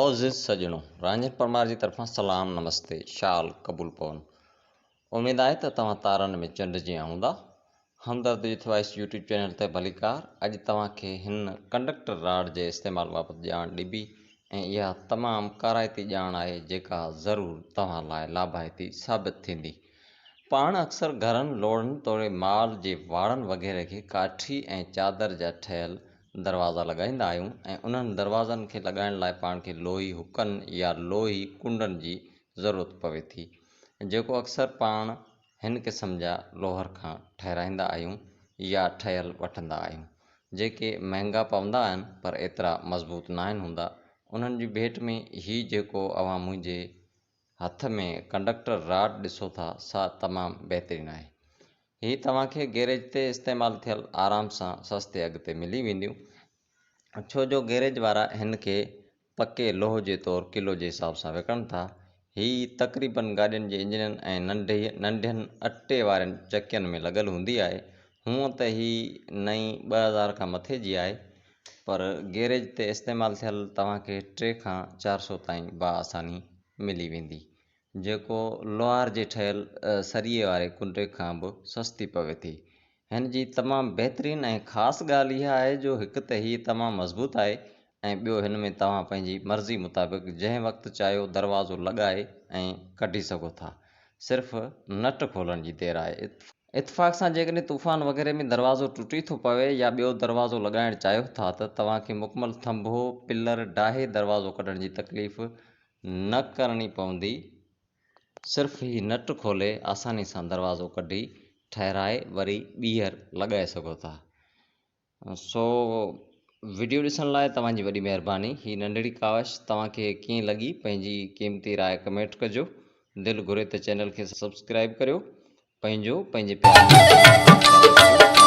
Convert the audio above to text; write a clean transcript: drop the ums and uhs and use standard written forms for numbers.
معزز سڄڻو! رانجهن پرمار جي طرفان سلام نمستي، شال قبول پون. اميد آهي ته توهان تارن ۾ چنڊ جيان هوندا. همدرد يوٿ وائس يوٽيوب چينل تي ڀليڪار. اڄ توهان کي هن ڪنڊڪٽر راڊ جي استعمال بابت ڄاڻ ڏبي ۽ اها تمام ڪارائتي ڄاڻ آهي جيڪا ضرور توهان لاء لاڀائتي ثابت ٿيندي. پاڻ اڪثر گهرن، لوڙهن توڙي مال جي واڙن وغيره کي ڪاٺي ۽ چادر جا ٺهيل دروازا لڳائيندا آهيون ۽ انهن دروازن کي لڳائڻ لاء پاڻ کي لوهي هڪن يا لوهي ڪنڊن جي ضرورت پوي ٿي، جيڪو اڪثر پاڻ هن قسم جا لوهر کان ٺهرائيندا آهيون يا ٺهيل وٺندا آهيون، جيڪي مهنگا پوندا آهن پر ايترا مضبوط ناهن هوندا، انهن جي ڀيٽ ۾ هي جيڪو اوهان منهنجي هٿ ۾ ڪنڊڪٽر راڊ ڏسو ٿا سا تمام بهترين آهي. هي توهان کي گيريج تي استعمال ٿيل آرام سان سستي اگهه تي ملي وينديون ڇو جو گيريج وارا هن کي پڪي لوهه جي طور ڪلو جي حساب سان وڪڻن ٿا. هي تقريبن گاڏين جي انجنن ۽ ننڍين اٽي وارين چڪين ۾ لڳل هوندي آهي. هونء ته هي نئين 2000 کان مٿي جي آهي پر گيريج تي استعمال ٿيل توهان کي ٽي کان 400 تائين باآساني ملي ويندي، جيڪو لوهار جي ٺهيل سريي واري ڪنڊي کان به سستي پوي ٿي. هن جي تمام بهترين ۽ خاص ڳالهه اها آهي جو هڪ ته هي تمام مضبوط آهي ۽ ٻيو هن ۾ توهان پنهنجي مرضي مطابق جنهن وقت چاهيو دروازو لڳائي ۽ ڪڍي سگهو ٿا، صرف نٽ کولڻ جي دير آهي. اتفاق سان جيڪڏهن طوفان وغيره ۾ دروازو ٽٽي ٿو پوي يا ٻيو دروازو لڳائڻ چاهيو ٿا ته توهان کي مڪمل ٿنڀو، پلر، ڊاهي دروازو ڪڍڻ جي تڪليف نه ڪرڻي پوندي، صرف هي نٽ کولي آساني سان دروازو ڪڍي ٺهرائي وري ٻيهر لڳائي سگهو ٿا. سو وڊيو ڏسڻ لاء توهان جي وڏي مهرباني هي ننڍڙي ڪاوش توهان کي ڪيئن لڳي پنهنجي قيمتي راء ڪمينٽ ڪجو دل گهري ته چينل کي سبسڪرائب ڪريو پنهنجو پنهنجي پيارن دوستن جو خيال رکجو.